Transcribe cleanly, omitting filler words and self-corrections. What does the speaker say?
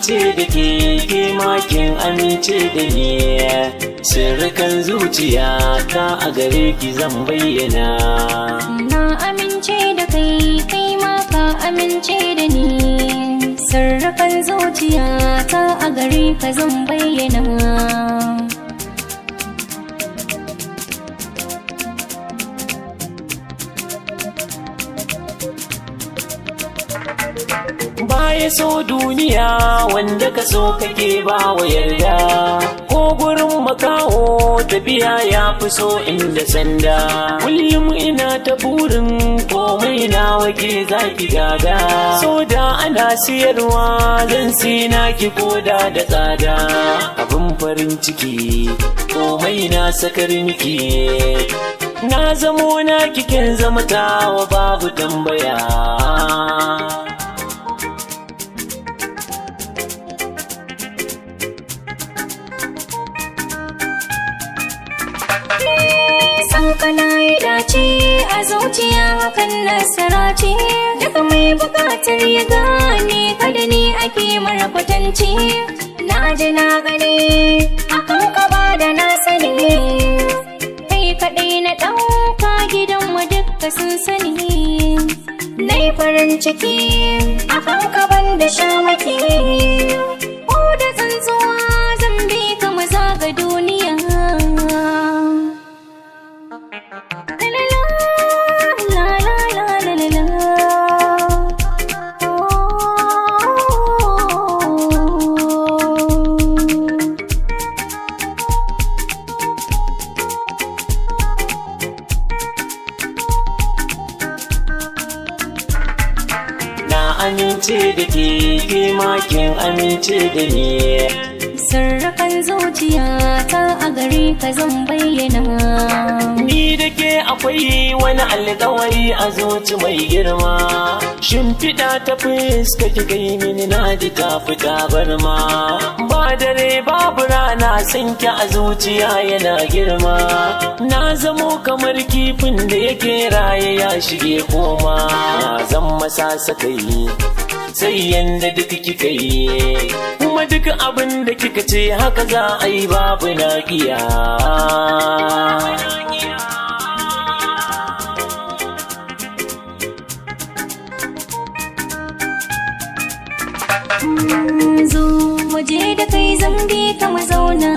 Amince da ke, ke ma kin amince da ni. Sirrikan zuciya ta a gare ki zan bayyana. Na amince da kai, kai ma ka amince da ni. Sirrikan zuciya ta a gare ka zan bayyana. Baya so duniya wanda ka so kake ba wa yarda, ko gurin makaho tafiya ya fi so inda sanda. Kullum ina ta burin komai na wake zaki gada, so da ana siyarwa zan sina ki koda da tsada. Abin farin ciki komai na sakar miki, na zamo na kikin zama tawa babu tambaya. Kana yi dace a zuciya hakan nasara ce, daga mai bukatar ya gane kada ni ake mara kwatance. Na ji na gani akan ka ba da na sani, kai kaɗai na ɗauka gidanmu dukka sun sani. Na yi farin ciki akan ka ban da shamaki, ko da tsuntsuwa zan bi ka maza ga duniya. Na amince da ke, ke ma kin amince da ni. Sirrikan zuciya ta a gare ka zan bayyana. Ni da ke akwai wani alƙawari a zuci mai girma, shimfiɗa ta fuska kika yi mini na ji ta fita barma. Ba dare babu rana san ki a zuciya yana girma, na zamo kamar kifin da yake raye ya shige koma. Na zan masa sakai sai yanda duk kika yi, kuma duk abin da kika ce haka za a yi babu naƙiya. Zo mu je da kai zan bi ka mu zauna.